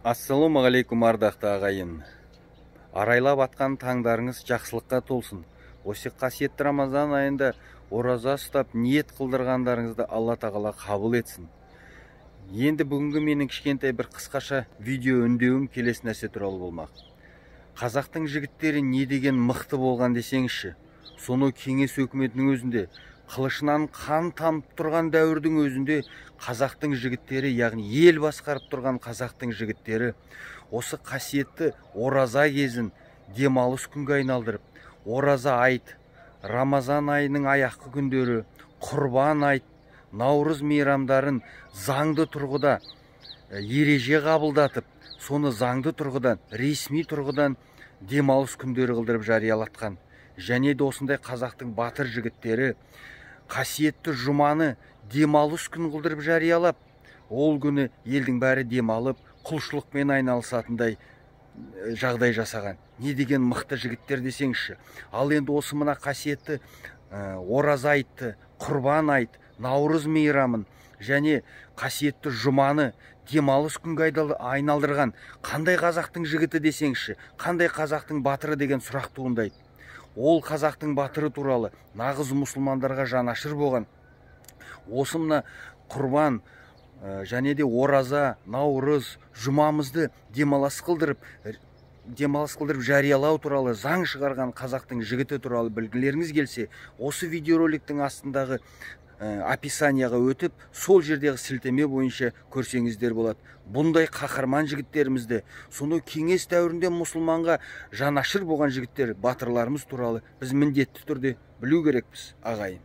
Ассалаумағалейкум, ардақты ағайын. Арайлап атқан таңдарыңыз жақсылыққа толсын. Осы қасиетті Рамазан айында ораза ұстап, ниет қылдырғандарыңызды Алла Тағала қабыл етсін. Енді бүгінгі менің кішкентай бір қысқаша видео үндеуім келесі нәрсе туралы болмақ. Қазақтың жігіттері не деген мықты болған десеңізші. Соны кеңес өкіметінің өзінде, қылышынан қан тамып тұрған дәуірдің өзінде қазақтың жігіттері, яғни ел басқарып тұрған қазақтың жігіттері осы қасиетті ораза кезін демалыс күнге айналдырып, ораза айт, Рамазан айының аяққы күндері, құрбан айт, наурыз мейрамдарын заңды тұрғыда ереже қабылдатып, соны заңды тұрғыдан, ресми тұрғыдан демалыс күндері қылдырып жариялатқан. Және де осындай қазақтың батыр жігіттері қасиетті жұманы демалыс күн қылдырып жариялап, ол күні елдің бәрі демалып, құлшылықпен айналысатындай жағдай жасаған. Не деген мықты жігіттер десеңізші. Ал енді осы мына қасиетті ораза айтты, құрбан айт, наурыз мейрамын және қасиетті жұманы демалыс күнге айналдырған қандай қазақтың жігіті десеңізші, қандай қазақтың батыры деген сұрақ туындайды. Ол қазақтың батыры туралы, нағыз мұсылмандарға жанашыр болған, осы мына құрбан және де ораза, наурыз, жұмамызды демалыс қылдырып жариялау туралы заң шығарған қазақтың жігіті туралы білгілеріңіз келсе, осы видеороликтің астындағы описанияға өтіп, сол жердегі сілтеме бойынша көрсеңіздер болады. Бұндай қаһарман жігіттерімізді, соны кеңес дәуірінде мұсылманға жанашыр болған жігіттер, батырларымыз туралы біз міндетті түрде білу керекпіз, ағайын.